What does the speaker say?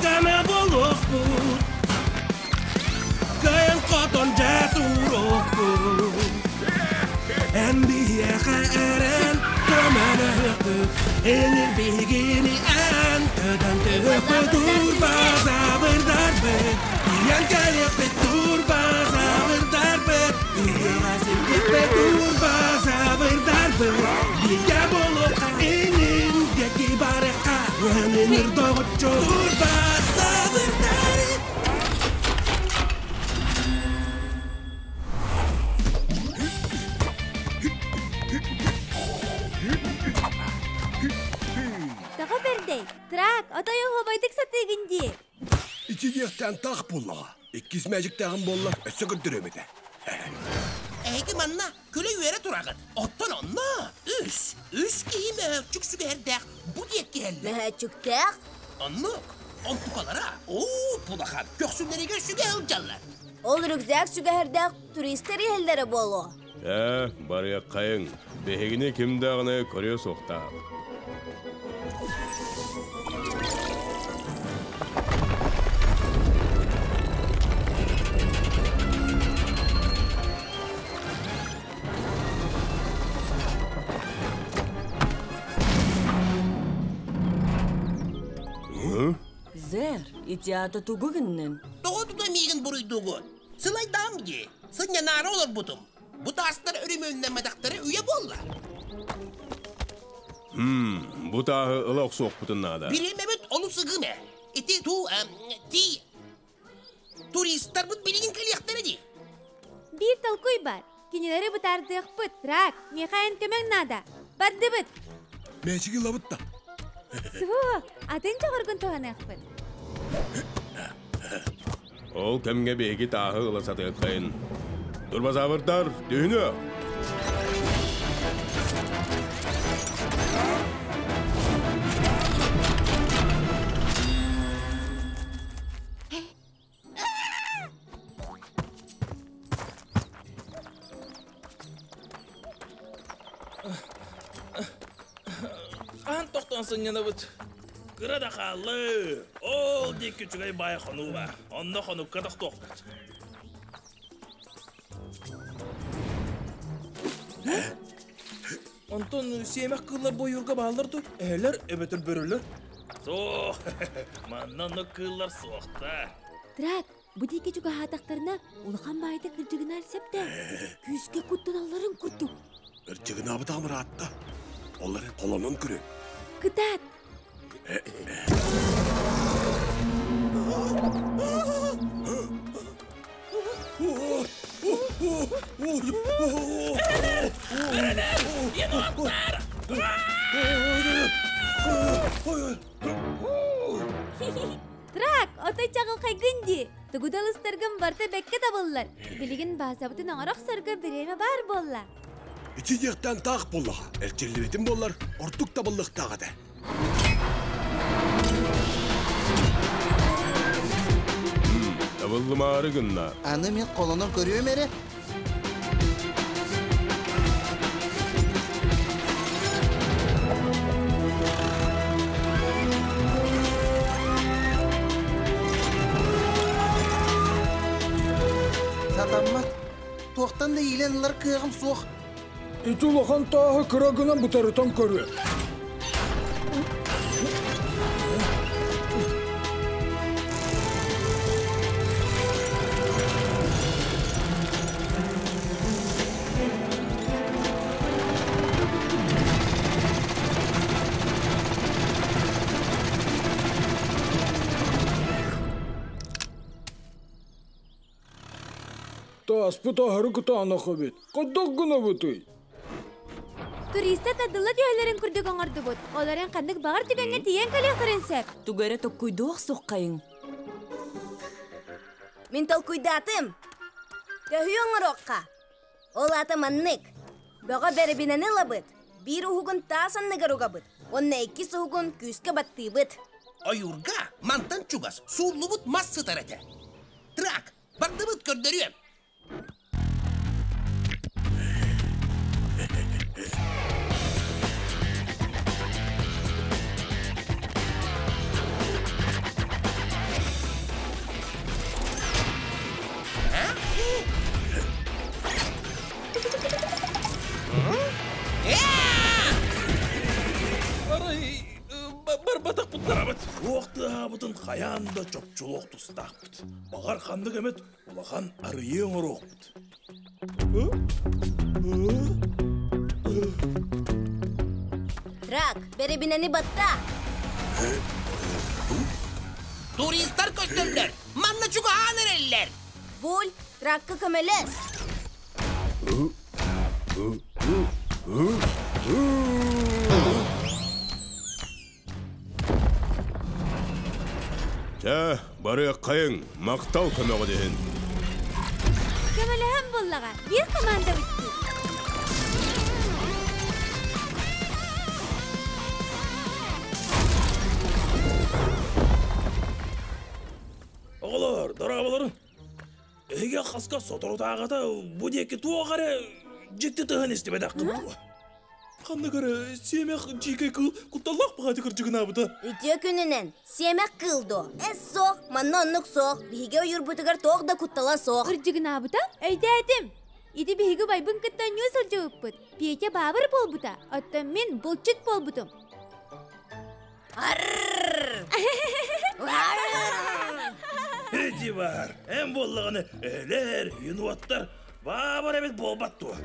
Күүскэме буолуохпут Кыайан хотон дьэ туруохпут Эн биһиэхэ эрэн көмөлөһүөхпүт Эҥир биһигини эн көтөн түһүөхпүт Турбазаврдарбыт Тиийэн кэлиэхпит турбазаврдарбыт Ыһыаҕа сирдиэхпит турбазаврдарбыт Бииргэ буолуохха инин диэки барыахха Ыһыныныр доҕоччу турбазаврдар Тоҕо бэрдэй, Трак, отой оһуобайдык сатыыгын дии. Ити диэхтээн таах буоллаҕа. Иккис мээчиктээҕим буолла, өссө көрдөрүөм этэ. Эһиги манна күлэ-үөрэ тураҕыт. Оттон онно үс, үс киһи мөһөөччүк сүгэһэрдээх бу диэки иһэллэр. Мөһөөччүктээх? Оннук. Онтукалара, оо, пулахан, көхсүлэригэр сүгэ сылдьаллар. Ол рюкзак сүгэһэрдээх туристар иһэллэрэ буолуо. Ээ, барыаххайыҥ. Биһигини ким даҕаны көрүө суохтаах. Зэр, ити аата тугу гыннын? Тоҕо тута миигин буруйдуугун? Сылайдаам дии. Сынньанаары олорбутум. Бу таастар өрөмүөннэммэтэхтэрэ үйэ буолла. Хм, бу тааһы ыла охсуохпутун наада. Бириэмэбит олус ыгым ээ. Ити туу, ти туристарбыт билигин кэлиэхтэрэ дии. Биир толкуй бар. Кинилэри бытаардыахпыт. Рак, миэхэ эн көмөҥ наада. Бардыбыт. Мээчиги ылабыт да. Суох, атын чоҕоргун туһаныахпыт. Ол кэмҥэ биһиги тааһы ыла сатыаххайын. Турбазаврдар, түһүнүө! Хаһан тохтоон сынньанабыт? Кыра да хааллы. Ол диэки үчүгэй баай хонуу баар. Онно хонукка тохтуохпут. Онтон сиэмэх кыыллар бойуурга бааллар дуу? Эһэлэр эбэтэр бөрөлөр? Суох, манна оннук кыыллар суохтар. Трак, Бу диэки чугаһаатахтарына, улахан баайда кырдьыгынаан сөптөөх. Күүскэ куттаналларын курдук. Ырдьыгынаабытаҕым ыраатта. Ол эрэн холонон көрү. Кытаат! Трак, отой чаҕылхайгын дии. Тугу да ылыстаргын барыта бэккэ табыллар. Билигин баасабытын оҥоро охсорго бириэмэ баар буолла. Ити диэхтэн таах буоллаҕа. Эрчиллибитим буоллар, ордук табыллыахтаах этэ. Табыллымаары гынна. Аны мин холонон көрүөм эрэ. Сатаммат. Туохтан да иилэн ылар кыаҕым суох. Ити улахан тааһы кыра гынан бытарытан көрүө. Тааспыт аһары кытаанах эбит. Хайдах гынабытый? Туристар тардылла түһэллэрин курдук оҥордубут. Ол эрэн ханнык баҕар түгэҥҥэ тиийэн кэлиэхтэрин сөп. Тугу эрэ токкуйдуох суххайыҥ. Мин толкуйдаатым. Төһүү оҥоруохха. Ол аата маннык. Бөҕө бэрэбинэни ылабыт. Биир уһугун таас анныгар угабыт. Уонна иккис уһугун күүскэ баттыыбыт. Ойуурга мантан чугас сууллубут мас сытар этэ. Трак, бардыбыт көрдөрүөм. хайаан да чопчулуох тустаахпыт. Баҕар ханнык эмит улахан арыйыы оҥоруохпут. Трак, бэрэбинэни батта! Туристар көстөллөр! Манна чугаһаан эрэллэр! Буль, тракка көмөлөс! Чэ, барыаххайыҥ, махтал көмөҕүт иһин. Көмөлөһөн буллаҕа, биир командабыт дии. Оҕолор, дорооболорун. Эһиги хаска соторутааҕыта бу диэки туох эрэ дьикти тыһын истибэтэххит дуо? Ханнык эрэ сиэмэх дьиикэй кыыл кутталлаах баҕайы кырдьыгынаабыта. Үтүө күнүнэн, сиэмэх кыыл дуо? Эс суох, манна оннук суох. Биһиги ойуурбутугар туох да куттала суох. Кырдьыгынаабыта? Өйдөөтүм. Ити биһиги убайбын кытта ньуу сылдьыбыппыт. Петя баабыр буолбута, оттон мин булчут буолбутум. Ити бар, эн буоллаҕына өлөр, юнуоттар баабыр эбит буолбат дуо?